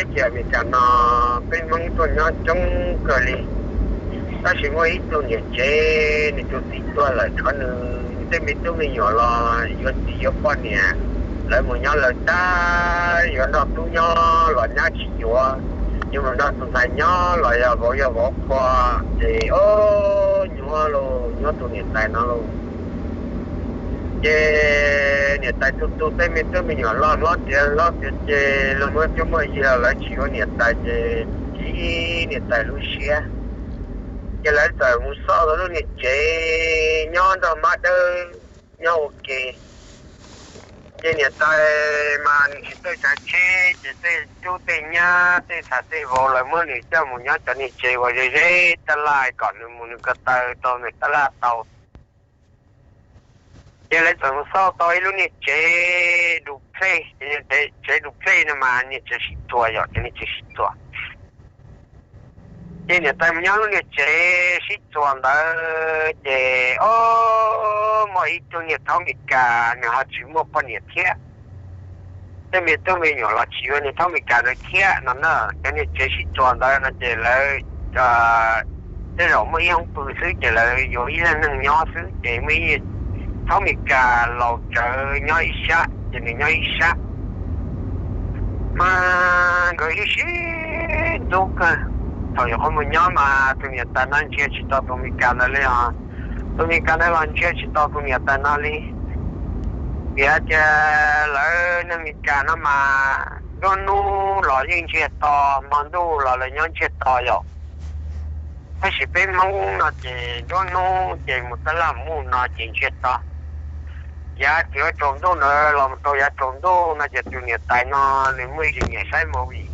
Ces Amelikas no peb Hmoob tuaj nyob coob kawg li, tab sis muaj ib tug niam tsev nws tus txiv tuag lawm tshuav nws tej me tub me nyuam los yuav txiv yuav poj niam, lawv mus nyob lawv tag, yuav nrog tub nyob los nyab tsis yuav, yuav mus nrog tus ntxhais nyob los yog vauv yog vauv qhua, ces o, nyuaj los nyuaj tus niam tais no los. Ces niam tais tu tu tej me tub me nyuam loj hlob tiav hlob tiav ces los muaj cuab muaj yig los lawv tsis yuav niam tais ces chim niam tais lub siab. Ces lawv txawm mus xauj tau lub niag tsev nyob nrog mab dawb nyob ua ke. Ces niam tais mas nws tsis txawj tsav tsheb ces tej tub tej nyab tej ntxhais tej vauv lawv muab nws coj mus nyob cov niag tsev uas ze ze taj laj kom nws mus nws ko taw rau nws taj laj tau. Ces lawv txawm mus xauj tau ib lub niag tsev duplex, tsev duplex no mas niag tsev sib txuas yom, ces niag tsev sib txuas. Ces niam tais mus nyob lub niag tsev sib txuas ntawd ces o, muaj ib tug niag thaub Amelikas nws ho tsis muaj poj niam thiab, tej me tub me nyuam los tsis yuav niag thaub Amelikas ntawd thiab no na. Cov niag tsev sib txuas ntawd no ces lawv tej zaum muaj ib hoob pw xwb ces lawv yuav ib leeg neeg nyob xwb ces muaj ib thaub Amelikas laus tsawv nyob ib sab ces nws nyob ib sab. Mas nkawd sib sib ntxub kawg. Thaum yuav qhov mus nyob mas tus niam tais no ntsia tsis tau tus Amelikas ntawd li os. Tus Amelikas ntawd los ntsia tsis tau tus niam tais no li. Vim hais tias lawv neeg Amelikas no mas nruab hnub los yeej ntsiag to, hmo ntuj los lawv nyob ntsiag to yom. Tab sis peb Hmoob no ces nruab hnub ces mus taj laj mus no ces ntsiag to. Yav txog tsaus ntuj ntawd los mus rau yav tsaus ntuj no ces tus niam tais no nws muaj ib tug niam saib movie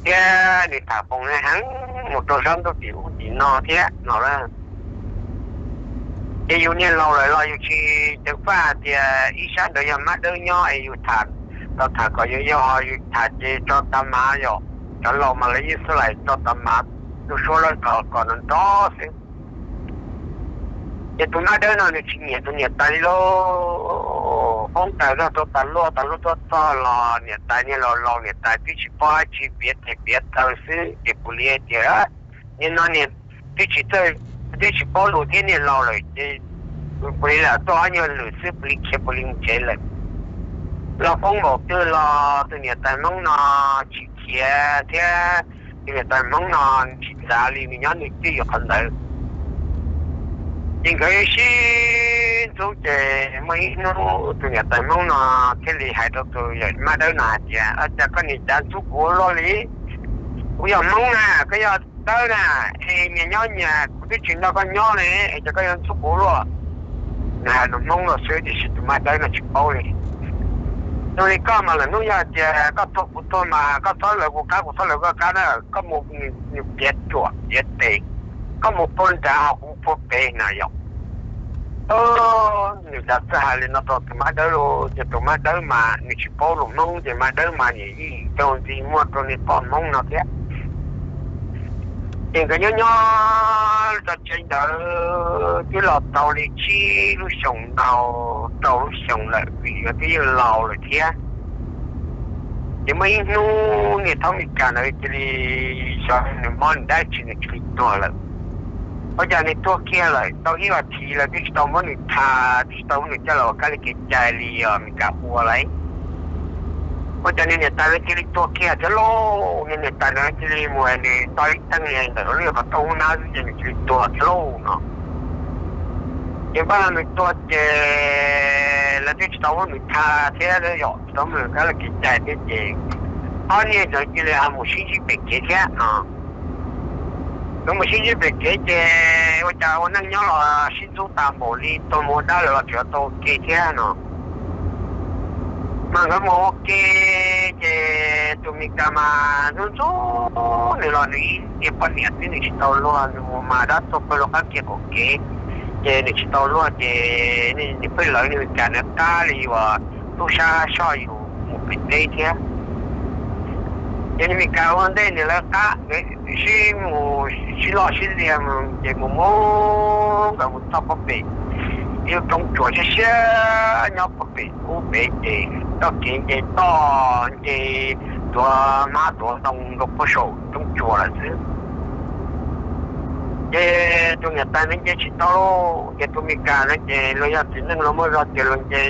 thiab nws tham foos heev mus rau sab ntuj tim ub tim no thiab no. Ces yus niag laus lawm los yus tsis ceev faj hais tias ib sab ntawd yog mab dawb nyob es yus tham, tau tham kom yus yog ho yus tham ces tso tas mas yom. Cov laus mas lawv yeej xub laim tso tas mas, tus suav lawv kom kom nrov nrov xwb. Ces tus mab dawb no nws tsis nyiam tus niam tais li lauj. Poob tas zog rau tas luaj tas luaj tuaj txog los niam tais niag laus laus niam tais twb tsis paub dab tsi, piav tes piav taw xwb ces puav leej tias niag no niag twb tsis txawj, twb tsis paub lus thiab niag laus lawm ces puav leej lam tuaj ob nyuag lwm xwb puav leej khiav puav leej mus tsev lawm. Los poob npaum twg los tus niam tais Hmoob no tsis khiav thiab, tus niam tais Hmoob no tsis txav li, nws nyob nws twj ywm qhov ntawd. Ces nkawd sib ntxub ces muaj ib hnub tus niam tais Hmoob no thiaj li hais rau tus yawm mab dawb no hais tias, cas koj niam cav ntxub kuv ua luaj li? Kuv yog Hmoob na, koj yog dawb na, es nyias nyob nyias, kuv twb tsis nrog koj nyob ne, es cas koj yuav ntxub kuv ua luaj? Nws hais lus Hmoob no xwb tiam sis tus mab dawb no tsis paub li. Zoo li koj mas lwm hnub yog hais tias koj tuag kuv tuag mas koj txhob lawv kuv qab kuv txhob lawv koj qab na, koj mus, nws piav ruam piav tes, koj mus puag nrad ho kuv puag pem na yom. Nws cav txawj hais li no rau tus mab dawb lauj, ces tus mab dawb mas nws tsis paub lus Hmoob ces mab dawb mas niam yij rau ntxi muag rau niag poj Hmoob no thiab. Ces nkawd nyob nyob tso tsev ntawd twb los tau li tsib lub xyoos ntau, rau lub xyoos lawm vim yuav twb yeej laus lawm thiab. Ces muaj ib hnub niag thaub Amelikas ntawd cia li xyov nws mob nws dab tsi nws cia li tuag lawm. Ua cas nws tuag kiag lawm tau ib vas thiv lawm twb tsis tau muab nws tha, twb tsis tau muab nws coj los ua kab li kev cai li os Amelikas ua lauj. Ua cas nws niam tais cia li tuag kiag thiab lauj, nws niam tais cia li mus nws tau ib teeg ntawm lub qhov rooj hub nab xwb ces nws cia li tuag thiab lauj no. Ces npaj no nws tuag ces lawv twb tsis tau muab nws tha thiab yom, tsis tau muab nws kab li kev cai thiab ces ob niag ntawd cia li mus sib ntsib pem kev thiab no. Nkawd mus sib ntsib pem kev ces ua cas ua neej nyob los sib ntxub tas npaum li, tuag mus ua dab lawm los tseem tau ua ke thiab no. Mas nkawd mus ua ke ces tus Amelikas mas ntxub ntxub nws los nws ib niag poj niam xwb nws tsis tau luag, nws mus mas dab tuag pawg lug qab kiag qaum kev ces nws tsis tau luag ces nws pheej lawv niag Amelikas ntawd qab li uas tub sab soj yus mus pem teb thiab. Ces niag Amelikas ua ntej nws lawv qab, sib mus sib loj sib liag ces mus mus nkawd mus txog pob pem ib lub roob tsuas siab siab nyob pob pem ub pem ces txoj kev nce toj nce tuav hmab tuav ntoo rau puag saum roob tsuas lawm xwb. Ces tus niam tais ntawd nce tsis tau, ces tus Mes Kas ntawd ces luag yog txiv neej luag muaj zog ces luag nce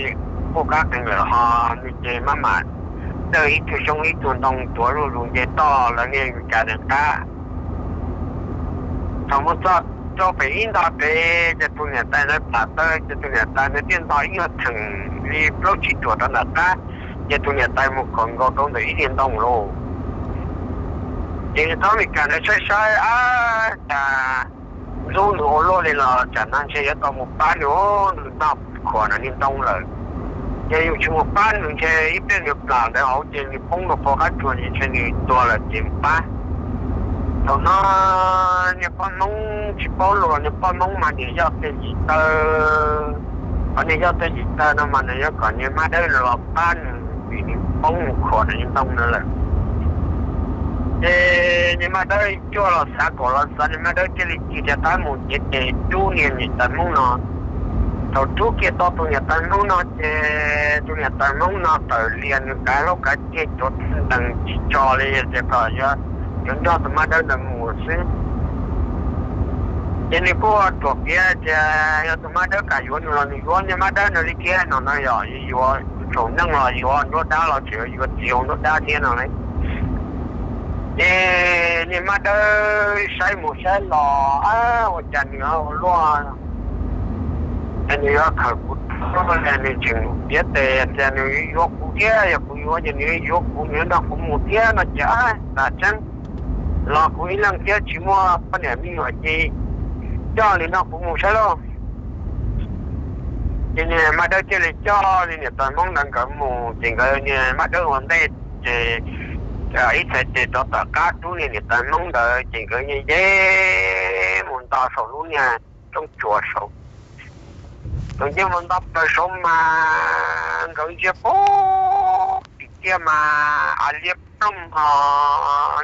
kuj qab qees lawm ho, nws ces maj mam dawj ib tug xyoob ib tug ntoo tuav zuj zus nce toj lawv niag Mes Kas ntawd qab. Thaum mus txog rau pem ib nta pem ces tus niam tais ntawd plam taw ces tus niam tais ntawd thiaj nto ib nyuag theem li plaub tsib ruam rau ntawm qab, ces tus niam tais mus khawm nkaus rau ntawm ib niag ntoo lauj. Ces tus Mes Kas ntawd saib saib, ab, cas ntxub nws ua luaj li los tsam no ntshe yuav tau mus pab nws, nws nto khuam nws niag ntoo lawm. Ces yus tsis mus pab nws ntshe ib pliag nws plam ntawd hauv ces nws poob rau qhov qab tsuas ces ntshe nws tuag lawm ces mus pab. Thaum no niag poj Hmoob tsis paub lus, niag poj Hmoob mas niam yoj tej yim taw, qhov niag yoj tej yim taw no mas nws yuav kom niag mab dawb no los pab nws vim nws poob mus khuam nws niag ntoo no lawm. Ces niag mab dawb cuaj los xav kaum los xav, niag mab dawb thiaj li tig rov qab mus cev tes rub niag niam tais Hmoob no. Thaum rub kiag tau tus niam tais Hmoob no ces tus niam tais Hmoob no tawm lias nws kav hlaub kav ceg tuav ntees tsis tso li, tias kom yuav, yuav nrog tus mab dawb ntawd mus xwb. Ces nws kuj ruam piav tias yog tus mab dawb kam yuav nws los nws yuav niag mab dawb ntawd li thiab no na, yog yuav saum neej los yuav nruab dab los tseem yuav txiv hauv nruab dab thiab no lauj. Ces niag mab dawb saib mus saib los, ab, ua cas nws ua luaj, ces nws yuav khawm kuv tuag li, nws tseem piav tes tias nws yuav kuv thiab, yog kuv yuav ces nws yuav kuv, nws yuav nrog kuv mus thiab no ces, ab, tas tseeb, los kuv ib leeg thiab tsis muaj poj niam me nyuam ces coj nws nrog kuv mus saib lauj. Ces niag mab dawb thiaj li coj niag niam tais Hmoob ntawd nkawd mus, ces nkawd niag mab dawb ua ntej, ces ib txhais tes rov tom qab rub niag niam tais Hmoob ntawd, ces nkawd nce nce mus nto saum lub niag roob tsuas saud. Nkawd nce mus nto plaws saud mas nkawd ntsia pub tim tiaj mas av liab ploog ho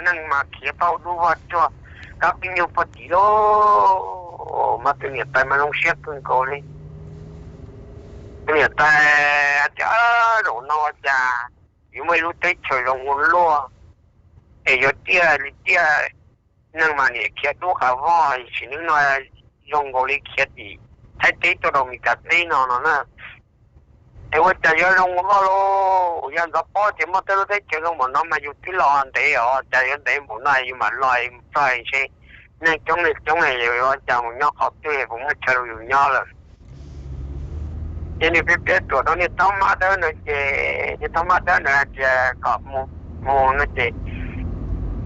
neeg mas khiav pab dub vog tsuag kab pib nyuag puag tim lauj. Mas tus niam tais mas zoo siab kawg nkaus li. Tus niam tais tias, zaum no ua cas yuav muaj ib lub teb chaws zoo ua luaj, es yuav tiaj li tiaj, neeg mas niam khiav dub qav vog, sim neej no zoo nkaus li khiav tim Thaib teb tuaj rau Mes Kas teb no no na. Es ua cas yuav zoo ua luaj lauj? Yog ntxov paub tias muaj tej lub teb chaws zoo npaum no mas yus twb los ntev os, cas yuav ntev npaum no yus mam los mus txog ntshe neeg coob li coob li, yus ua cas mus nyob qhov twg puas muaj chaw rau yus nyob lawm. Ces nws piav piav ruam rau niag thaub mab dawb ntawd ces niag thaub mab dawb ntawd hais tias kom mus, mus no ces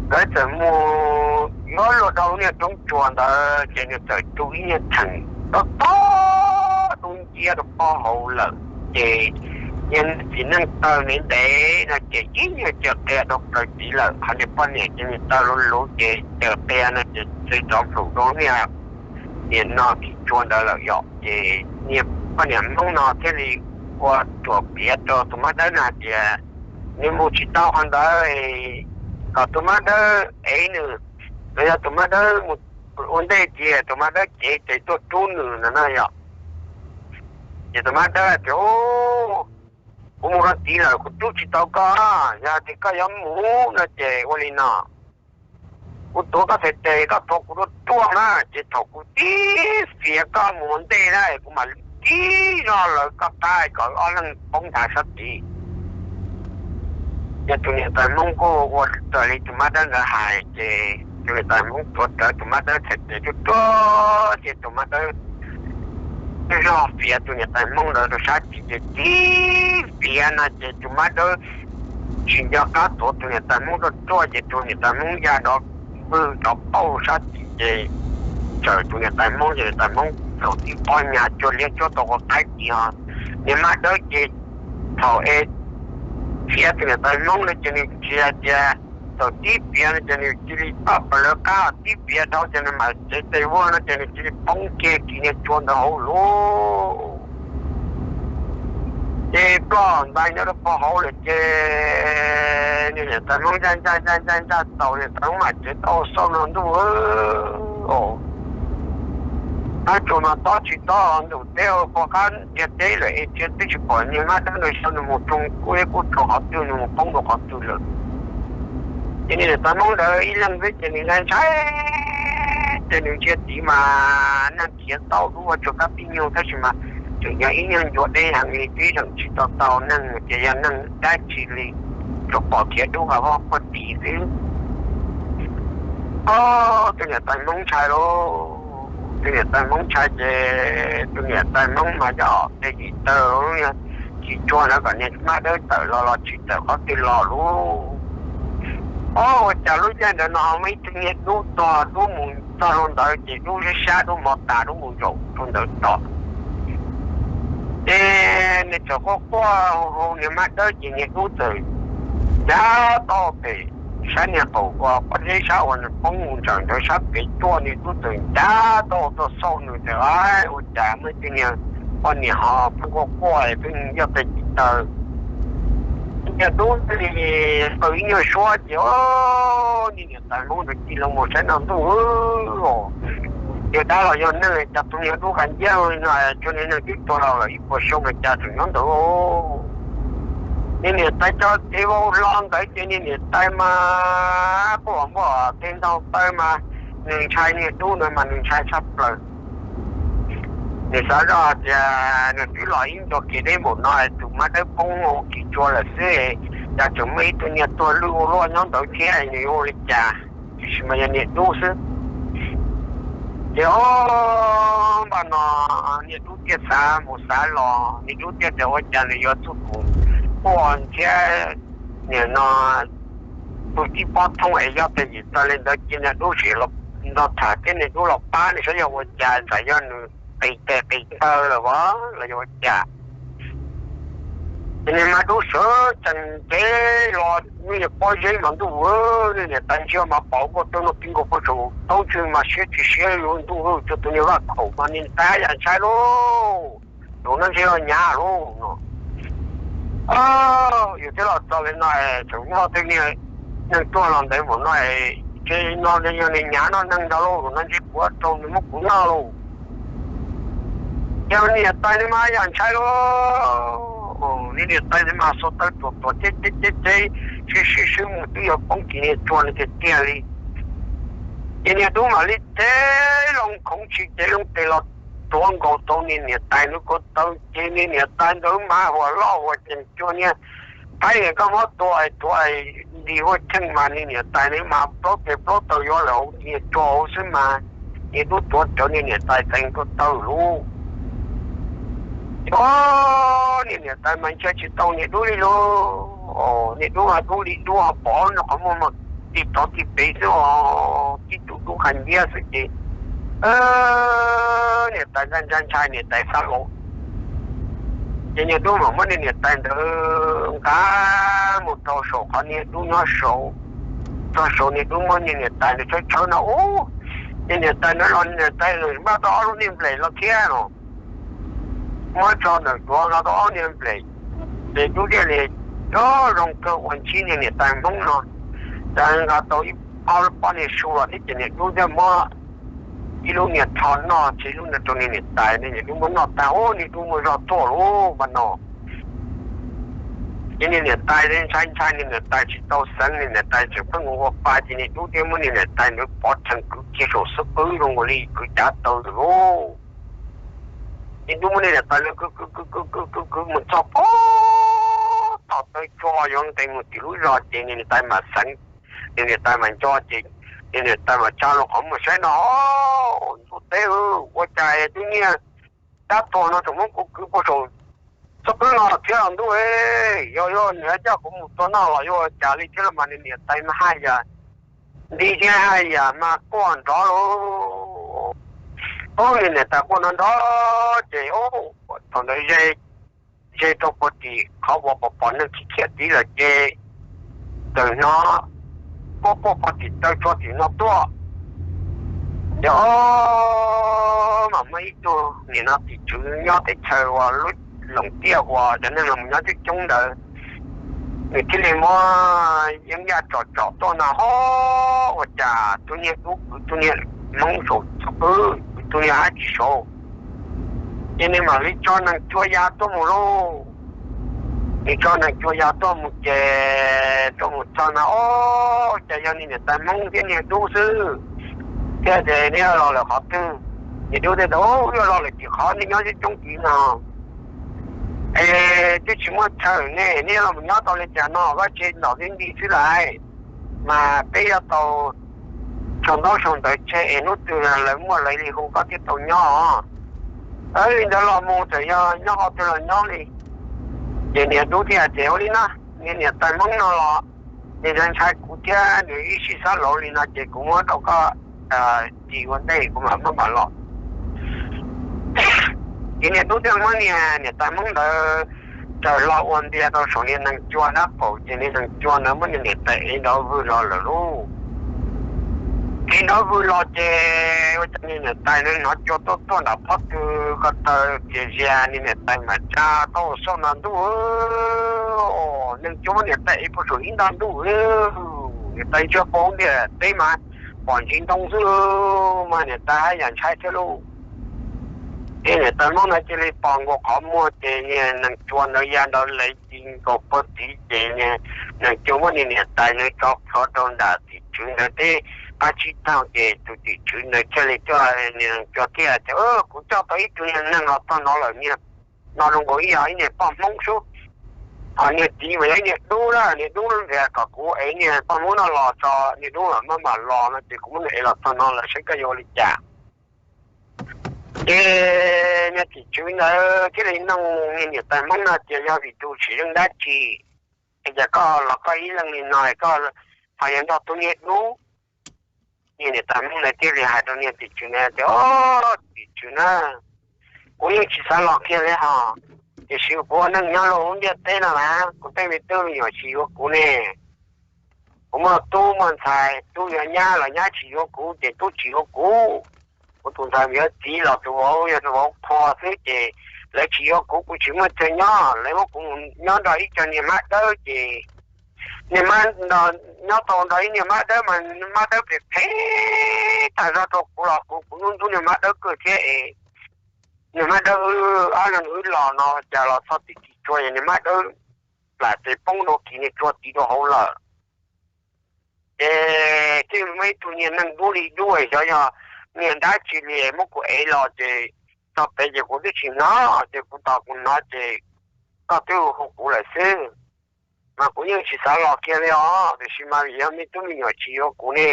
nkawd txawm mus yuav luag dhau niag roob tsuas ntawd ces nws txawm tu ib nyuag theem tob tob dub nciab rau pob hauv lawm. Ces niag txiv neej taw ntev ntev no ces ib nyuag caws qia rau plaws tid lawm, ho niag poj niam ces niag taw luv luv ces caws qia no ces txawm rov plhum rau niag niam no tim tsua ntawd lawm yom. Ces niag poj niam Hmoob no thiaj li ua ruam piav rau tus mab dawb no hais tias nws mus tsis tau qhov ntawd, kom tus mab dawb ev nws, los yog tus mab dawb mus ua ntej tias tus mab dawb cev tes tuaj rub nws no na yom. Ces tus mab dawb tias, kuv mus rau tid lawm kuv rub tsis tau koj, yog tias koj yuav mus no ces ua li no, kuv tuav koj txhais tes koj tuav kuv ruaj ruaj na, ces thaum kuv tib fiav koj mus ua ntej na kuv mam li tib zog lawv koj qab kom ob leeg poob nthav sab tid. Ces tus niam tais Hmoob kuj ua raws li tus mab dawb ntawd hais, ces tus niam tais Hmoob tuav rawv tus mab dawb txhais tes ruaj ruaj, ces tus mab dawb zog fiav tus niam tais Hmoob ntawd rau sab tid, ces tib fiav no ces tus mab dawb tsis nco qab tuav tus niam tais Hmoob ruaj ruaj, ces tus niam tais Hmoob ya rov vwg rov pauj sab tid, ces tsawm tus niam tais Hmoob, ces niam tais Hmoob thaum tib pob nyas cuag liab cuab tau quav qaib tid ho. Niag mab dawb ces thaum es fiav tus niam tais Hmoob no ces nws tsis hais tias, thaum tib fiav no ces nws cia li paj pas lawv qab, tib fiav dhau ces nws mam cev tes vuag no ces nws cia li poob kiag kiag niag tsua ntawd hauv lauj. Ces ploj ntais nyob rau pob hauv lawm ces niag niam tais Hmoob ncaj ncaj ncaj ncaj ncaj tau niam tais Hmoob mam cev tau xauj no ntuj, qab tsuas mas tob tsis tob, ntuj teb ua pov qab ntiaj teb lawm es tsis, twb tsis pom niag mab dawb no xyov nws mus rau kuj ib kuj rau qhov twg, nws mus poob rau qhov twg lawm. Ces niag niam tais Hmoob ntawd ib leeg xwb ces nws ntshai ntshai, ces nws ntsia tid mas neeg khiav tau dub ua tsuas kab pib nyuj tab sis mas tseem yog ib nyuag ncua deb heev li, twb zeem tsis tau tau neeg ces yog neeg dab tsi li, tsuas pom khiav dub ha vog puag tid xwb. Ob, tus niam tais Hmoob ntshai lauj. Tus niam tais Hmoob ntshai ces tus niam tais Hmoob mas yog tej yim taw, yog tsis tsuag ntawd kom niag mab dawb tawm los los tsis tawm qhov twg los lauj. Ob, ua cas lub caij ntawd no ho muaj ib tug niag dub tuag, dub mus txog rau ntawd ces dub sab sab, dub mov tas, dub mus zaum rau ntawd tod. Ces nws txawm quaj quaj hu hu niag mab dawb ces niag dub txawm ncav tau pem sab niag qaum uas pob zeb sab uas nws poob mus ntsawm ntawd sab pem tuaj, niag dub txawm ncav tau tuaj xauj nws tias, Ua cas muaj tej niag poj niam ho pheej quaj quaj, pheej yoj pes tsis taw? Niag dub thiaj li qw ib nyuag suab ces, o, niag niam tais Hmoob ntawd cia li mus saib no ntuj, yog dab los yog neeg, cas tus niag dub qab nciab no, tus niag neeg twb tuag los lawm ib puas xyoo no cas tseem nyob ntawd. Niag niam tais tso txiv vau hlo ntawd ces niag niam tais mas quaj npua tej ntau taw mas nws ntshai niag dub ntawd mas nws ntshai tshaj plaws. Nws xav zoj hais tias nws twb los ib ncua kev deb npaum no, tus mab dawb poob ua kev tsua lawm xwb, cas tseem muaj ib tug niag tuag lwj ua luaj nyob ntawd thiab, nws yuav ua li cas? Tiam sis mas yog niag dub xwb. Ces o, npaj no niag dub thiaj xav mus xav los, niag dub thiaj tias ua cas nws yuav txuj tus quaj thiab, nim no tus tib pob thooj es yog pes yim taw li ntawd ces niag dub sim los nrog tham thiab niag dub los pab nws saib yog ua cas, tsam yog nws qis tes qis taw lawm los yog ua cas. Ces niag mab dub sawv tsees cev los, niag pob zeb mas ntuj, niag niam tais ntsia mas pom nkaus rau no ti nkaus puag saum taub ntswg mas siab tsis siab li ntuj, rau tus niag vaj khaum mas niag tais yam ntshai lauj, tus no ntshe los nyav lauj no. Yus thiaj los txog li no, tseem muaj tej niag neeg tuag los ntawd npaum no, ces no yog niag nyav noj neeg ntag lauj, no ntshe kuv rau nws muab kuv noj lauj. Ces niag niam tais ntawd mas yam ntshai lauj, niag niam tais ntawd mas xuas taw tuam tuam ceb ceb ceb ceb, sib sib sib mus twb yuav poob kiag niag tsua no tiag tiag li. Ces niag dub mam li cev loo khoov tshis cev loo tes los tuav nkaus tau niag niam tais ntawd ko taw, ces niag niam tais ntawd mas huas loj huas cees cuag niag qaib kab mob tua tuav nti huaj cheej mas niag niam tais ntawd mas plaub tes plaub taw yuav lawm hauv niag tsua hauv xwb mas niag dub tuav rawv niag niam tais teev ko taw lauj. Ces niag niam tais mas ntsia tsis tau niag dub li lauj, niag dub ho dub li dub ho pom no qhov muag mas tib tov tib pem xwb os, tib tug dub qhov nciab xwb ces niam tais ntshai ntshai ntshai niam tais xav lauj. Ces niag dub mam muab niag niam tais ntawd nqa mus rau saum qhov niag dub nyob saud, txog saud niag dub muab niag niam tais ntawd tshawb tshawb no ub, niag niam tais ntawd los niag niam tais npaj tau ob lub niag nplej los thiab no, muab tso ntawm duav nqa tau ob niag nplej. Ces dub thiaj li zoo kawg ua ntsib niag niam tais Hmoob no, ces nqa tau ib ob lub pob niag su los thiab ces niag dub thiaj muab ib lub niag rho noj, ces ib lub no rau niag niam tais, niag dub muab noj tag ub niag dub muaj zog tuaj lauj mas no. Ces niag niam tais ntshai ntshai niag niam tais tsis tau xeev, niag niam tais tseem pheej ua ua pa ces niag dub thiaj muab niag niam tais ntawd pov rhees kwv kiag saum xub qwb zoo nkaus li kwv cav taw ntawd lauj. Niag dub muab niag niam tais ntawd kwv kwv kwv kwv kwv kwv kwv mus txog pem tog taw tsua yuav nqis mus tim lub zos ces niag niam tais mam xeev, niag niam tais mam nco ces niag niam tais mam tsa los qhov muag saib no, ntuj teb ua cas tus niag dab tuag no tseem muab kuv kwv puag saum xub qwb no thiab los ntuj, yog yog nws coj kuv mus tua noj los yuav ua cas li thiab los mas niag niam tais mas haj yam nti thiab haj yam mas quaj nrov lauj. Ub, niag niam tais quaj nrov nrov ces ub, thaum ntawd ze rau puag tim qhov uas pom pom neeg khiav khiav tid lawm ces txawm hnov quaj quaj puag tim taw tsua tim no tuaj. Ces o, mas muaj ib tug nim no tim tswv nyob teb chaws uas lub Loos Tiaj uas cov neeg los nyob coob coob ntawd, nws thiaj li muab yeeb yaj tsom tsom tuaj no ho ua cas tus niag dub kwv tus niag Hmoob saum xub qwb, kwv tus niag dab tsi saud. Ces nws mam li tso nees cua ya tuaj mus lauj. Nws tso nees cua ya tuaj mus ces tuaj mus txog no, o, cas yog niag niam tais Hmoob thiab niag dub xwb, thiab ces neb los lawm qhov twg? Niag dub thiaj tias, wb yuav los lawm tim qhov nej nyob coob coob tid no, es twb tsis muaj chaw ne, neb los nyob tau li cas no, vaj tse ntom tib nti xwb lawm, mas peb yuav tau sau ntaub sau ntawv tseg es hnub twg lawv muaj lawv li hu koj thiaj tau nyob. Li ntawd los mus txawm yog nyob qhov twg los nyob li. Ces niag dub thiaj hais tias, ua li no, niag niam tais Hmoob no los nws ntshai kuv thiab nws ib sij xav laus li no ces kuv muab rau koj ris ua ntej kuv mam maj mam los. Ces niag dub thiaj muab niag niam tais Hmoob ntawd raws hlo ua ntiag rau saum niag nees cua dab qaum, ces niag nees cua ntawd muab niag niam tais ev nrov vwg los lawm lauj. Ev nrov vwg los ces ua cas niag niam tais hnov cua tuaj tuaj nram pob tw ko taw txias zias, niag niam tais mam tsa taub hau xauj no, ntuj, nees cua muab niam tais ev puag saum ib nta ntuj, niam tais ntsia poob ntiaj teb mas pom ntsis ntoo xwb mas niam tais haj yam ntshai thiab lauj. Ces niam tais Hmoob ntawd cia li pos nkaus qhov muag ces niag nees cua ntawd ya nrov lev ci nkaus puag tid ces nees cua muab niag niam tais ntawd tso plhuav rau nram tim tswv ntawd teb qab tsib taug ces tus tim tswv ntawd thiaj li coj niag nees cua thiaj tias, kuv coj tau ib tug niag neeg los txog no lawm, niag no zoo nkaus ib yam ib niag poj Hmoob sub. Ho niag tid mas yog ib niag dub na, niag dub ntxias kom kuv ev niag poj Hmoob no los tso, niag dub mam maj mam los no ces kuv muab nws ev los txog no lawm saib koj yuav ua li cas. Ces niag tim tswv ntawd thiaj li nug niag niam tais Hmoob no tias, yog vim tus tsis yeej dab tsi es cas koj los koj ib leeg li no, koj ho yuav nrog tub niag dub? Niag niam tais Hmoob ntawd thiaj li hais rau niag tim tswv ntawd tias, o, tim tswv na, kuv yeej tsis xav los kiag li hos, tiam sis kuv ua neej nyob rau lub ntiaj teb no na, kuv tej me tub me nyuam tsis yuav kuv ne. Kuv muaj tub muaj ntxhais, tub yuav nyab los nyab tsis yuav kuv ces tub tsis yuav kuv. Kuv tus ntxhais yuav txiv los tus vauv yog tus vauv qhua xwb ces lawv tsis yuav kuv, kuv tsis muaj chaw nyob, lawv muab kuv mus nyob nrog ib co niag mab dawb ces niag mab, nyob tau nrog ib niag mab dawb mas mab dawb phem phem tag zog rau kuv los kuv, kuv ntxub ntxub niag mab dawb kawg thiab es niag mab dawb wb ob leeg wb los no cas los txog tim Tsis Tsua niag mab dawb plam tes poob rau kis niag tsua tid rau hauv lawm. Ces thiaj muaj ib tug niag neeg dub li dub xyov yog niag dab tsi li muab kuv ev los ces txog pem ces kuv twb tsis hnov, ces kuv tos kuv hnov ces koj twb hu kuv lawm xwb. Mas kuv yeej tsis xav los kiag li os, tiam sis mas vim yog me tub me nyuam tsis yuav kuv ne.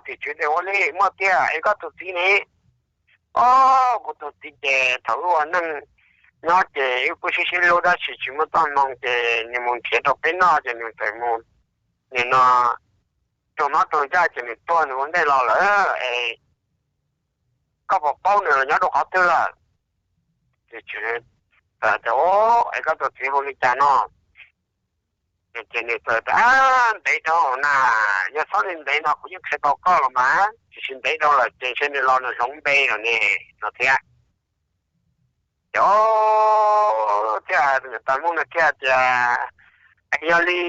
Tim tswv tias, ua li muaj tiag es koj tus txiv ne? Os, kuv tus txiv ces thaum wb ua neej nyob ces wb kuj sib sib hlub tab sis tsis muaj txoj hmoo ces nws mus nrhiav rau peb noj ces nws txawm mus, nim no raug mob raug ncaj ces nws tuag nws ua ntej los lawm es koj puas paub nws los nyob rau qhov twg lawm? Ces, es koj tus txiv hu li cas no? Ces nws txawm tias, ntev dhau na, yog txhob li ntev no kuv yeej qhia tau koj los mas, tiam sis ntev dhau lawm ces ntshe nws los nws hloov npe lawm ne, no thiab. Ces thiaj niam tais Hmoob no thiaj tias, es yog li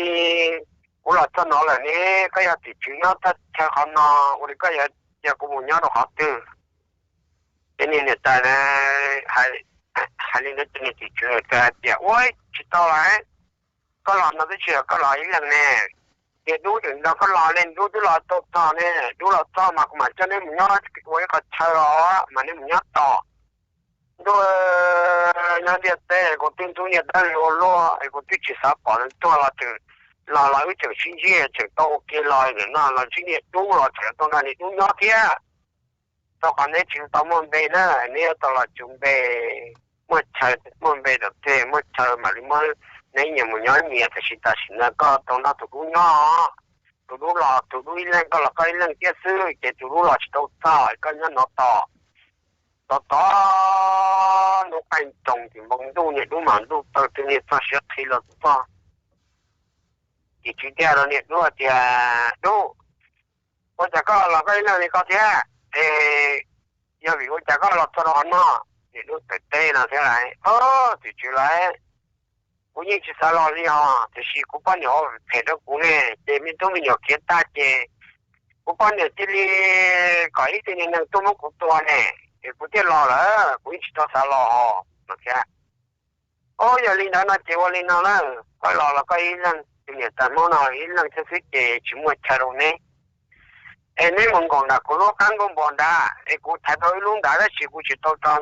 kuv los txog no lawm ne, koj yog tim tswv nyob thaj chaw qhov no, ua li koj yuav cia kuv mus nyob rau qhov twg? Ces niag niam tais hais li ntawd ces niag tim tswv hais tias, ua tsis tau lawm, koj los no twb tsis yog koj los ib leeg ne, niag dub tseem nrog koj los ne, dub twb los tau txog ne, dub los txog mas kuv mam coj neb mus nyob ua ib qho chaw os mas neb mus nyob tos. Ntuj, nyob ntiaj teb kuv twb ntxub niag dawb li ua luaj es kuv twb tsis xav pom nws tuag los tseem los los wb tseem sib ntsib tseem tau ua ke los no los ntsib niag dub los tseem tau nrog niag dub nyob thiab. Rau qhov neb tsis tau muaj npe na, neb yuav tau los tsum npe, muaj chaw muaj npe rau tej muaj chaw mam li muab neb nyias mus nyob nyias, tiam sis tam sim no koj tau nrog tus dub nyob, tus dub los tus dub ib leeg, koj los koj ib leeg thiab xwb ces tus dub los tsis tau txog, koj nyob no tos. Tos tos hnub qaij nroos tim npoo ntuj niag dub mam ntuj taw twg niag txog siav qhi los txog. Ces tswv thiaj rau niag dub tias, dub, ua cas koj los koj ib leeg li ko thiab? Es yog vim ua cas koj los txog rau qhov no? Niag dub txawm teb no thiab lawm, tim tswv lawm, kuv yeej tsis xav los li hos, tiam sis kuv poj niam ua phem rau kuv ne, ces me tub me nyuam khiav tag ces kuv poj niam cia li kom ib tug niag neeg tuaj muab kuv tua ne, ces kuv thiaj los lawm, kuv yeej tsis tau xav los hos no thiab. Ub, yog li ntawd no ces ua li no na, koj los los koj ib leeg, tus niam tais Hmoob no ib leeg thiab xwb ces tsis muaj chaw rau neb. Es neb mus nkaum nram kuv lub qab nkuaj npua nrad, es kuv thaiv tau ib lub nrad tab sis kuv tsis tau tso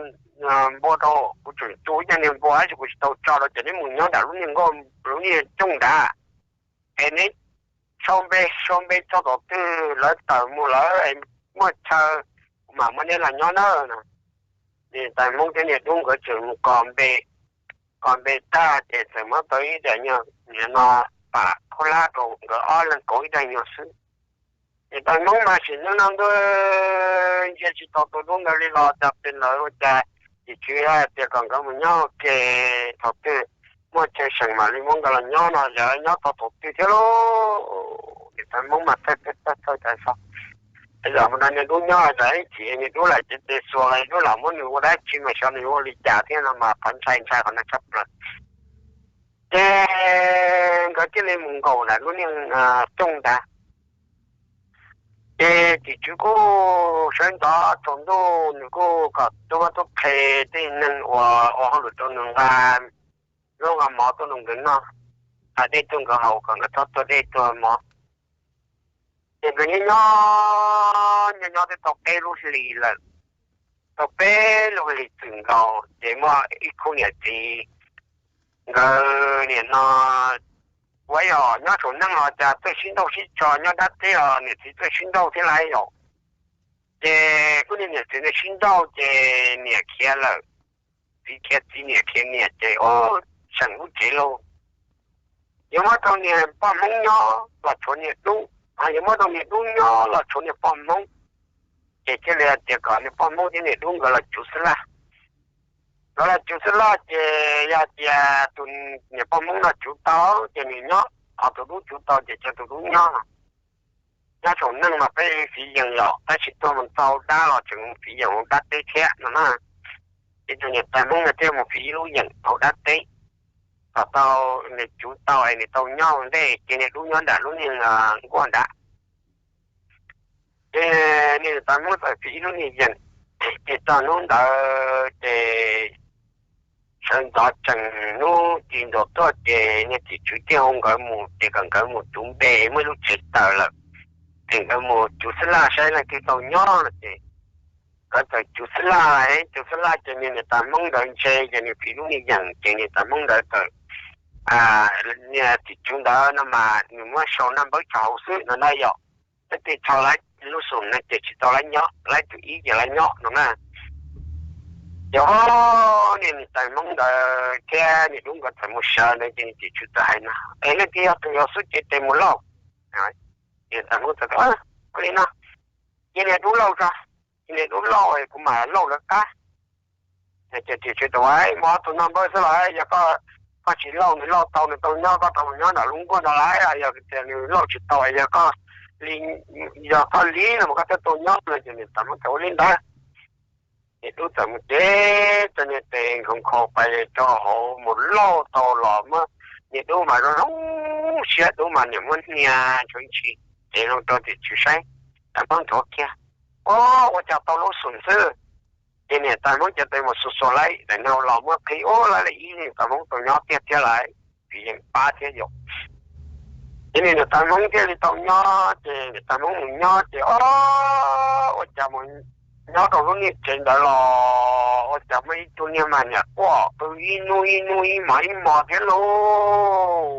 npua rau, kuv tseem tu ib co niag npua tab sis kuv tsis tau tso rau, ces neb mus nyob nram lub niag nkuaj, lub niag cooj nrad. Es neb sau npe, sau npe txog thaum twg lawv tawm mus lawm muaj chaw, kuv mam muab neb los nyob na. Niam tais Hmoob thiab niam dub nkawd tseem mus kos npe, kos npe tag ces txawm muab tau ib daim nyuag, nim no pam khaub hlab rau nkawd ob leeg kauv ib daim nyuag xwb. Niam tais Hmoob mas sim neej no ntuj, ntsia tsis tau tus dub ntawd li los cas pes lawv ua cas, ces tsis hais tias kom nkawd mus nyob ua ke, thaum twg muaj chaw seem mam li muab nkawd los nyob no, yog nyob tau thaum twg thiab lauj. Niam tais Hmoob mas txhawj txhawj txhawj txhawj tas zog. Yog mus nrog niam dub nyob tas ib chim niam dub lam cev tes xuas los niam dub lam muab nws ua dab tsi mas xyov nws ua li cas thiab no mas qhov ntshai ntshai qhov no tshaj plaws. Ces nkawd thiaj li mus nkaum nram lub niag cooj ntag. Ces tim tswv kuj sawv ntxov tsaus ntuj, nws kuj kom tub vaj tub qhe tej neeg uas ua hauj lwm rau nws nqa zaub nqa mov tuaj rau nkawd noj, nqa dej tuaj nkawd haus kom nkawd txhob tuag dej tuag mov. Ces nkawd nyob nyob nyob nyob twb tau peb lub hlis lawm. Tau peb lub hlis txwm nkaus ces muaj ib khub niam txiv, nkawd nim no ua yog nyob saum neej los cas tuaj sib nrauj sib tso, nyob dab teb los niam txiv tuaj sib nrauj thiab lauj yom. Ces kuj niag niam txiv ntawd sib nrauj ces niam khiav lawm, txiv khiav txiv, niam khiav niam ces seem lub tsev lauj. Yuav muab rau niag poj Hmoob nyob los tshuav niag dub, yuav muab rau niag dub nyob los tshuav niag poj Hmoob. Ces thiaj li hais tias kom niag poj Hmoob thiab niag dub nkawd los cuv xwb laj. Nkawd los cuv xwb laj ces yog tias tus niag poj Hmoob no cuv tau ces nws nyob, ho tus dub cuv tau ces cia tus dub nyob. Nyob saum neej mas peb fiv yees yom, tab sis tuaj mus txog hauv dab los tseem mus fiv yees hauv dab teb thiab no na. Ces tus niam tais Hmoob no thiaj mus fiv ib lub yeem hauv dab teb, kom tau, nws cuv tau es nws tau nyob ua ntej, ces niag dub nyob nram lub niag nkuaj nrad. Ces niag niam tais Hmoob txawm fiv ib lub niag yeem, ces txog hnub ntawd ces sawv ntxov tsees hnub ti ntuas tuaj ces niag tim tswv thiaj hu nkawd mus ces kom nkawd mus cuv npe, muaj ib lub tsev taws lawm, ces nkawd mus cuv xwb laj saib leej twg tau nyob no ces nkawd txawm cuv xwb laj, cuv xwb laj ces niag niam tais Hmoob ntawd ntse ces nws fiv lub niag yeem ces niam tais Hmoob ntawd txawm, niag tim tswv ntawd no mas nws muab sau naj npawb tso hauv xwb no na yom. Tej teb chaws lub xum no ces tsis tau lawv nyob, lawv tus ib ces lawv nyob no na. Ces niag niam tais Hmoob ntawd thiab niag dub nkawd txawm mus sawv ntawd ces niag tim tswv txawm hais no, es leej twg yog tus yuav xub cev tes mus lauj? Niam tais Hmoob txawm tias, ua li no, cia niag dub lauj tso, cia niag dub lauj kuv mam lauj lawv qab. Ces tim tswv txawm hais, muaj ob tug naj npawb xwb los yog koj tsis lauj nws lauj tau nws tau nyob, koj tau mus nyob nram lub nkuaj no lawm, yog tias nws lauj tsis tau yog koj li, yog koj li no mas koj thiaj tau nyob no ces niam tais Hmoob txawm ua li ntawd. Niag dub txawm mus cev txoj niag tes nkhaus nkhaus pais rau hauv mus lauj tau los muab, niag dub mas zoo zoo siab, dub mas niam muab hnia ntshuv ntshis ces zoo rau tim tswv saib. Tais Hmoob nthuav kiag, o, ua cas tau lub xum xwb. Ces niam tais Hmoob cev tes mus xuas xuas lawv daim no los muab qhib, o, lawv li ib niam tais Hmoob tau nyob tiag thiab lawm, fiv yeem pab thiab yom. Ces niam tais Hmoob thiaj li tau nyob, ces niam tais Hmoob mus nyob ces, o, ua cas mus nyob rau lub niag tsev ntawd los ua cas muaj ib tug niag mas niam quaj qw ib hnub ib hnub ib hmos ib hmos thiab lauj.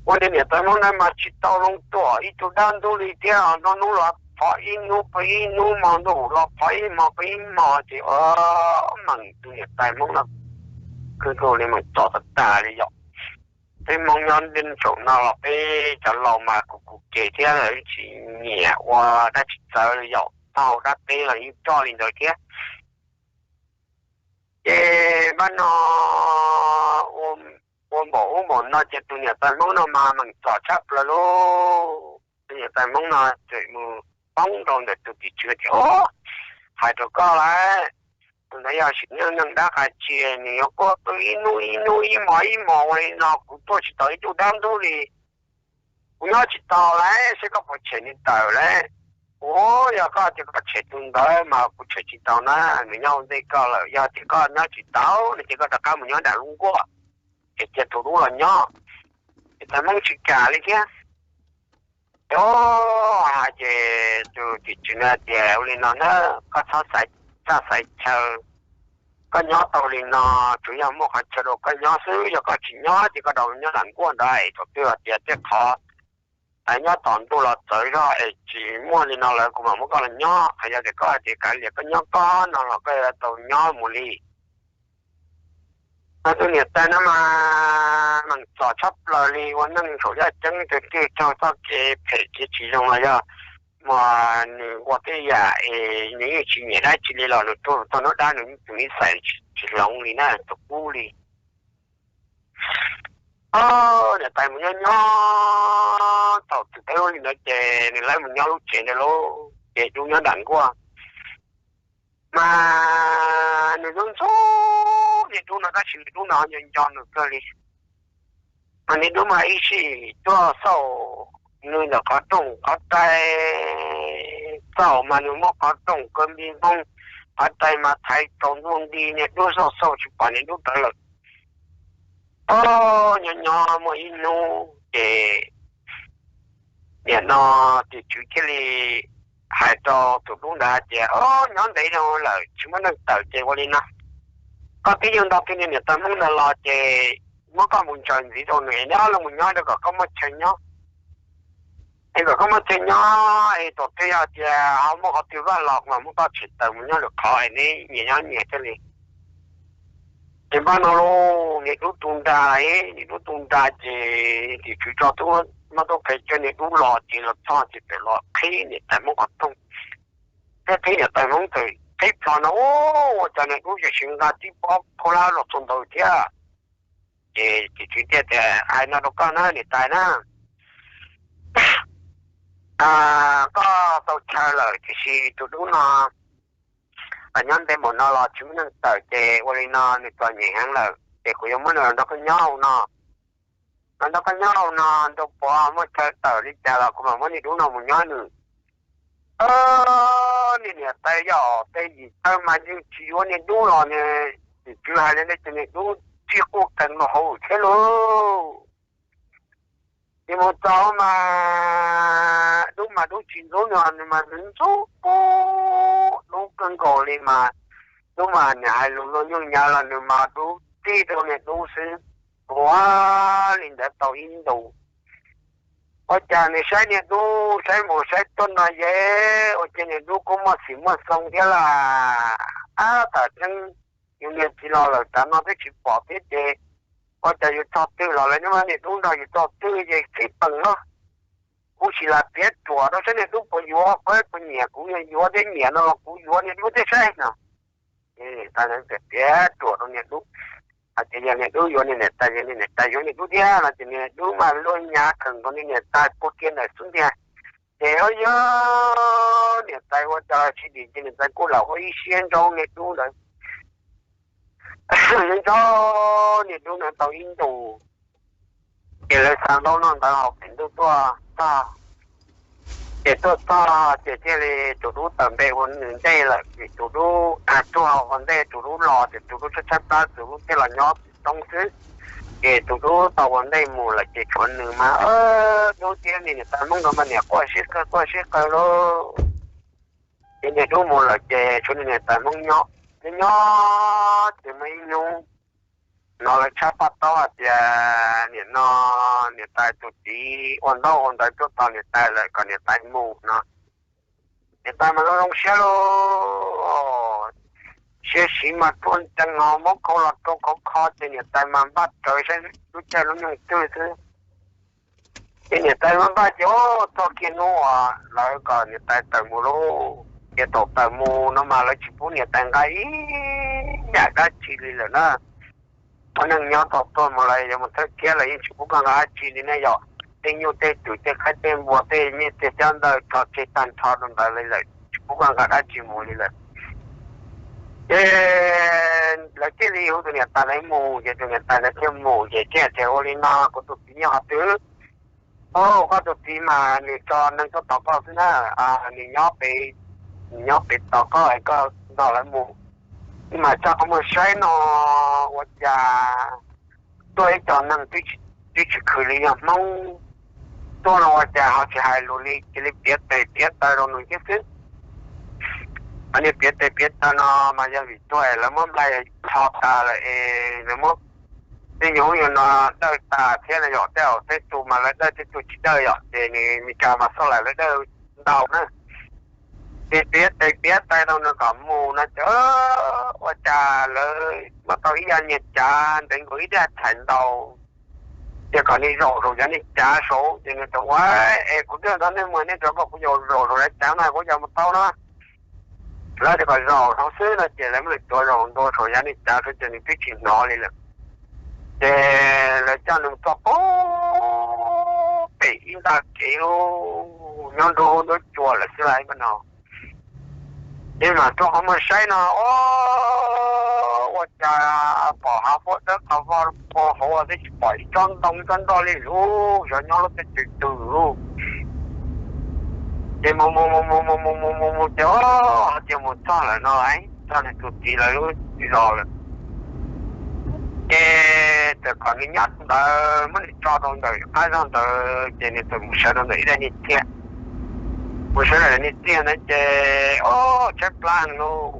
Ua niag niam tais Hmoob ntawd mas tsis tau zoo tuam ib tug dab ntub li thiab, nruab hnub los phov ib hnub, pw ib hnub, hmo ntuj los phov ib hmo, pw ib hmo ces, o, meem tus niam tais Hmoob no kawg nkaus li, meem txom tag tag li yom. Peb Hmoob nyob ntiaj teb no los peb cov laus mas kuv kuv ke thiab, tsis nyiam ua dab tsi txawv li yom, taug dab teb los yeej coj li ntawd thiab. Ces npaj no ua npaum ub npaum no ces tus niam tais Hmoob no mas meem txom tshaj plaws lauj. Tus niam tais Hmoob no txawm mus poob rau ntawm tus tim tswv tias, o, hais rau koj lawm, tus ntawd yog sim neej neeg dab qas tsi, nws yuav quaj qw ib hnub ib hnub ib hmos ib hmos ua li no, kuv tuaj tsis tau ib tug dab ntub li. Kuv nyob tsis tau lawm, seb koj puas tshem nws tawm lawm. Ua, yog koj tias koj tshem tus ntawd mas kuv tshem tsis tau na, nws nyob ua ntej koj lawm. Yog tias koj nyob tsis tau no ces koj rov qab mus nyob nram lub nkuaj, ces cia tus dub los nyob. Ces tais Hmoob tsis kam li thiab. Ces, o, hais ces tus tim tswv no tias ua li no na, koj txhob xav txaj xav chaw, koj nyob tau li no tsuas yog muaj qhov chaw rau koj nyob xwb. Yog koj tsis nyob ces koj rov nyob nram nkuaj ntawd, thaum twg hais tias tej qhov nyob tom ntuj los txawv zog es tsis muaj li no lawm kuv mam muab koj los nyob. Qhov yog tias koj hais tias kav liam koj nyob koj no los koj yuav tau nyob mus li. Mas tus niam tais no mas meem txom tshaj plaws li, ua neej saum yaj ceeb, tus twg raug txoj kev phem kev tsis zoo los yog mas nws ua tej yam es nws yeej tsis nyiam dab tsi li los nws tuag txog hnub dab nws tus niam tais tsis hloov li na, tus qub li. Niam tais mus nyob nyob thaum twg tau li ntawd ces nws lawv mus nyob lub tsev ntawd lauj, ces dub nyob nram nkuaj. Mas nws ntxub ntxub niam dub no tab sis niam dub no nco nco nws kawg li. Mas niam dub mas ib sij tuaj xauj nws ntawm qhov rooj qhov rais, xauj mas nws muab qhov rooj kaw nti npoo, qhov rais mas thaiv tsaus ntuj nti, niam dub xauj xauj tsis pom niam dub rawv lawm. Ob, nyob nyob muaj ib hnub ces nim no tim tswv thiaj li hais rau tus dub ntawd hais tias, Ob, nyob ntev dhau lawm tsis muaj neeg tawm ces ua li no, koj twb yog nto twg niam tais Hmoob ntawd los ces muab koj mus ntsaws ntxiv rau nws, neb ob leeg mus nyob rau kom koj muaj chaw nyob. Es kom koj muaj chaw nyob es thaum twg yog tias ho muaj qhov twg vaj los mas muab koj tsim taws mus nyob lwm qhov es neb nyias nyob nyias thiaj li. Ces npaj no lauj, niam dub tu nra, niam dub tu nra ces tim tswv tso tub mab tub qhe coj niam dub los ces los txog ces txawm los qhib niam tais Hmoob qhov rooj. Thiab qhib niam tais Hmoob txawm qhib plho no, ua cas niam dub tseem nqa tib pob khaub hlab los txog ntawd thiab. Ces tim tswv thiaj tias, Hais no rau koj na niam tais na, koj tau chaw lawm tiam sis tus dub no nyob ntev npaum no los tsis muaj neeg tawm ces ua li no nws txom nyem heev lawm ces kuv yuav muab nws los nrog koj nyob hauv no. Los nrog koj nyob hauv no, nrog puav muaj chaw tawm li cas los kuv mam muab niam dub no mus nyob nws. Niam niam tais yog tej yim tawg mas yeej tsis yuav niam dub los nws, tim tswv hais li ntawd ces niam dub tsis quaj kawg los hauv thiab lauj. Ces mus txog mas dub mas dub tsis ntxub nws, nws mas nws ntxub dub kawg nkaus li mas dub mas niam hais lus luag nyuj nyav los nws mas dub txij rau niam dub xwb. Ua li ntawd tau ib ntus, ua cas nws saib niam dub saib mus saib tuaj no yeej ua cas niam dub kuj muaj txim muaj xoo thiab las. Ab, tam tseeb yus niag txiv los lawm tav no twb tsis pom thiab ces ua cas yus txog twg los lawv nyob niam dub nrog yus txog twg ces txij peem no kuv sim lam piav ruam rau saib niam dub puas yuav, puas nyiam kuv, yuav thiab nyiam no los kuv yuav niam dub thiab saib no. Niam tais piav ruam rau niam dub hais tias yog niam dub yuav niam tais, yog niam tais yuav niam dub thiab no ces niam dub mas luag nyav kheem nkaus niam tais puag kiag ntawm xub ntiag. Ces o yog niam tais ua cas tsis dim ces niam tais kuj lam ua ib siab ntsaub niam dub ntawd, ntsaub niam dub ntawd tau ib ntus. Ces lawv xa ntaub noj ntawv hauv pem ntuj tuaj txog, ces tuaj txog ces thiaj li tus dub tawm npe ua nws ntej lawm, ces tus dub tuaj ua ntej tus dub los ces tus dub tshaib tshaib plab tus dub thiaj los nyob tim roob xwb. Ces tus dub tau ua ntej mus lawm ces tshuav nws mas dub thiab niam tais Hmoob nkawd mas niam quaj sib qawg quaj sib qawg lauj. Ces niam dub mus lawm ces tshuav niam tais Hmoob nyob, nyob nyob ces muaj ib hnub no lawv tshaj paj taub hais tias nim no niam tais tus txiv ua ntaub ua ntawv tuaj tos niam tais lawm kom niam tais mus no. Niam tais mas zoo zoo siab lauj, siab siv mas ruaj nrees ho muab khau los rau khov kho ces niam tais mas npaj rawv saib lub caij lub nyoog twg xwb. Ces niam tais mas npaj ces txog kiag hnub uas lawv kom niam tais tawm mus lauj, ces thaum tawm mus no mas lawv tsis pub niam tais nqa ib yam dab tsi li lawm na. Muaj neeg nyob tau tuaj mus los yuav mus thawj thiab los yeej tsis pub koj nqa dab tsi li ne, yog tej nyuj tej twm tej qaib tej npua tej nyiaj tej xyab ntawv rho tseg tag nrho rau ntawd li lawm, tsis pub koj nqa dab tsi mus li lawm. Ces lawv thiaj li hu tus niam tais ntawd mus, ces tus niam tais ntawd thiaj mus, ces thiaj tias ua li no kuv tus txiv nyob qhov twg? Koj tus txiv mas nws tso neeg tuaj tos koj xwb na, nws nyob pem, nws nyob pem tos koj es koj nrog lawv mus. Mas tso qhov muag saib no, ua cas tuaj ib co neeg twb tsis khwv li yog Hmoob tuaj no, ua cas ho tsis hais lus li, cia li piav tes piav taw rau nws thiab xwb. Mas niag piav tes piav taw no mas yog vim tuag lawv muab nplai tho tas lawm es lawv muab tej yus yus no dawj tas thiab no yom, tej zaum tej tug mas lawv dawj, tej tug tsis dawj yom, ces nws Meskas mas xoj lawm lawv dawj ntau na. Ces piav tes piav taw rau nws kom mus no ces ua cas lawv muab tau ib yav niag cav ntev nkaus ib daim thaim ntau, ces kom nws zaum saum yav niag cav saud. Ces nws tias ua, es kuv twb nrog nej mus, nej tsuas kom kuv zaum saum yav cav no kuv yuav mus tau no. Lawv tias kom zaum saud xwb no ces lawv muab nws tuav zaum ntua saum yav niag cav saud ces nws twb tsis hnov li lawm. Ces lawv coj nws txog pem ib nta kev, nyob nruab nruab cua lawm xwb lauj no. Ces mam rau qhov muag saib no, o, ua cas pom hav fuab dawb qhov vog pua hauv twb tsis pom ib tsob ntoo ib tsob nroj li lauj, xyov nyob lub teb chaws twg lauj. Ces mus mus mus mus mus mus mus mus mus ces, o, hais tias mus txog lawm no, txog nws tus txiv lawv lub zos lawm. Ces txawm kom nws nyob rau ntawd, muab nws tso rau ntawm qab zog ntawd, ces nws txawm mus sawv rau ntawm ib daim niag txiag. Mus sawv rau daim niag txiag ntawd ces, o, tshaib plab lauj,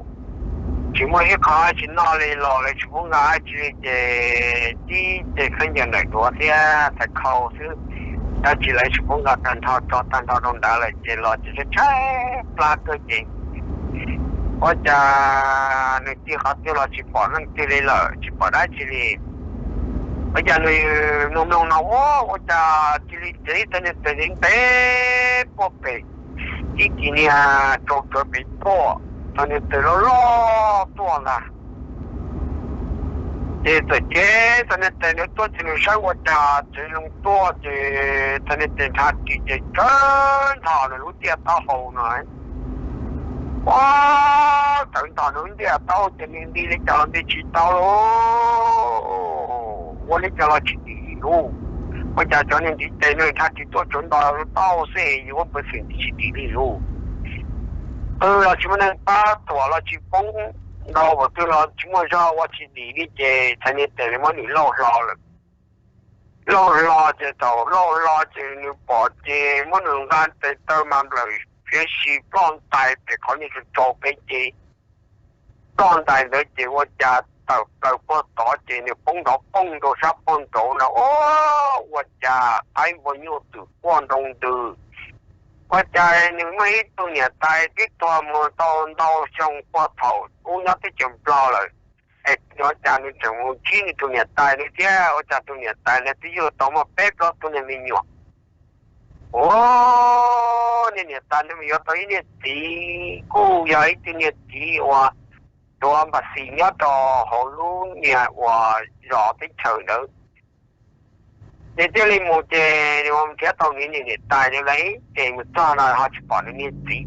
tsis muaj ib qho tsis noj li los lawv tsis pub nqa dab tsi li ces tib ce khaub ncaws ntawm duav thiab txhais khau xwb, dab tsi lawv tsis pub nqa tag nrho, tso tag nrho rau ntawd lawm ces los ces tshaib plab kawg ces ua cas nws tig qhov twg los tsis pom leej twg li lawm, tsis pom dab tsi li. Ua cas nws mloog mloog no, ua cas cia li txawv ib txoj niag taws ntev ntev puag pem ib kis niag tsaus tsawv pem tuaj, txoj niag taws loj loj tuaj ntag. Ces txawm cev txoj niag taws ntawd tuaj ces nws saib ua cas txawv zoo tuaj ces txoj niag taws nrhab ris ces tsawv nthos nws lub ntiaj taub hau no. Ua, tsawv nthos nws lub ntiaj taub hau ces nws nti li cas los nti tsis tau lauj, ua li cas los tsis dim li lauj. Ua cas cov niag ntiv tes no nrhab ris tuaj tsawv nthos taub hau xwb es yuav ua peev xwm nti tsis dim li lauj. Qw los tsis muaj neeg pab, tuam los tsis poob, ntaus qhov twg los tsis muaj zog ua tsis dim li ces txhais niag taws nws muab nws lauj hlo lawm. Lauj hlo ces thaum lauj hlo ces nws pom ces muab nws nqa tes taw mas nplawm fiav si ploj ntais pem qhov niag tsaus tsau pem ces ploj ntais ntawd ces ua cas tawm plaws puag tod ces nws poob nrov poog rau sab puag nraud no, o, ua cas qaib npua nyuj twm quaj nroo ntws. Ua cas nws muaj ib tug niam tais twb tuag mus tau ntau xyoo puag thaum ub nyob teb chaws Nplog lawm, es ua cas nws tseem mus ntsib nws tus niam tais ntawd thiab? Ua cas tus niam tais ntawd twb yug tau muaj peb plaub tug niag me nyuam? Ua, niag niam tais ntawd mus yuav tau ib niag txiv, kuj yog ib tug niag txiv uas tuav npas xis nyob rau hauv lub niag uas zos teb chaws ntawd. Ces thiaj li mus ces nrhiav tau nws niam tais ntawd lawm, ces mus txog no ho tsis pom nws niag txiv.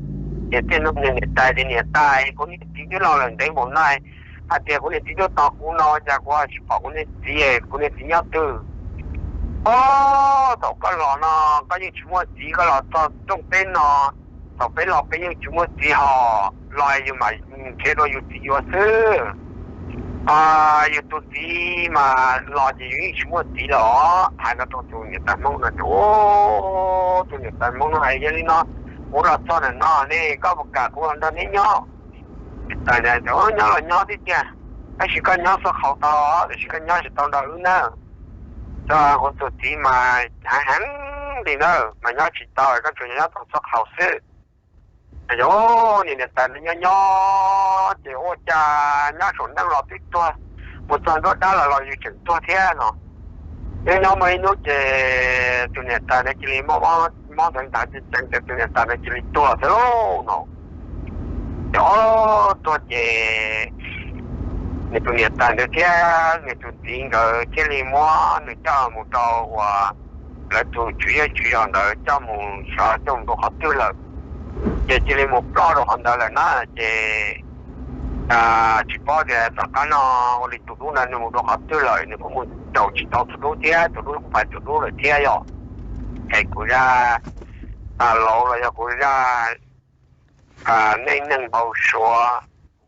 Ces thiaj nug nws niam tais tias, niam tais, kuv niag txiv twb los lawm ntev npaum no, hais tias kuv niag txiv tuaj tos kuv no, cas kuv ho tsis pom kuv niag txiv, kuv niag txiv nyob twg? Ob, thaum koj los no koj yeej tsis muaj txiv, koj los txog rooj peb no, thaum peb los peb yeej tsis muaj txiv hos, los yus mam nrhiav dua yus txiv yuav xwb. Yus tus txiv mas los ces yus yeej tsis muaj txiv lawm os. Hais no rau tus niam tais Hmoob no ces, tus niam tais Hmoob no hais, yog li no kuv los txog ntawm no ne, koj puas kam kuv los nrog neb nyob? Niam tais tias, nyob los nyob tiag tiag, tab sis koj nyob txhob qhaus tau, tiam sis koj nyob tsis tau nrog wb na. Koj kuv tus txiv mas heev heev li na, mas nyob tsis tau, koj tsuas nyob tau txhob qhaus xwb. Yog niam tais nyob nyob ces ua cas nyob saum neej los twb tuag, mus txog nruab dab los los yus tseem tuag thiab no. Nyob nyob muaj ib hnub ces tus niam tais ntawd cia li mob mob ntawd ntag, ces tus niam tais ntawd cia li tuag xwb lauj no. Ces tuag ces nws tus niam tais ntawd thiab nws tus txiv nkawd thiaj li muab nws coj mus rau uas lawv tus tswv zej tswv zos ntawd coj mus xyov coj mus rau qhov twg lawm. Ces cia li mus ploj rau qhov ntawd lawm na. Ces tsis paub tias tom qab no ua li tus dub no nws mus rau qhov twg lawm, nws kuj mus caum tsis tau tus dub thiab, tus dub kuj pais tus dub lawm thiab yom. es kuv zaj tas lauv los yog kuv zaj neej neeg npau suav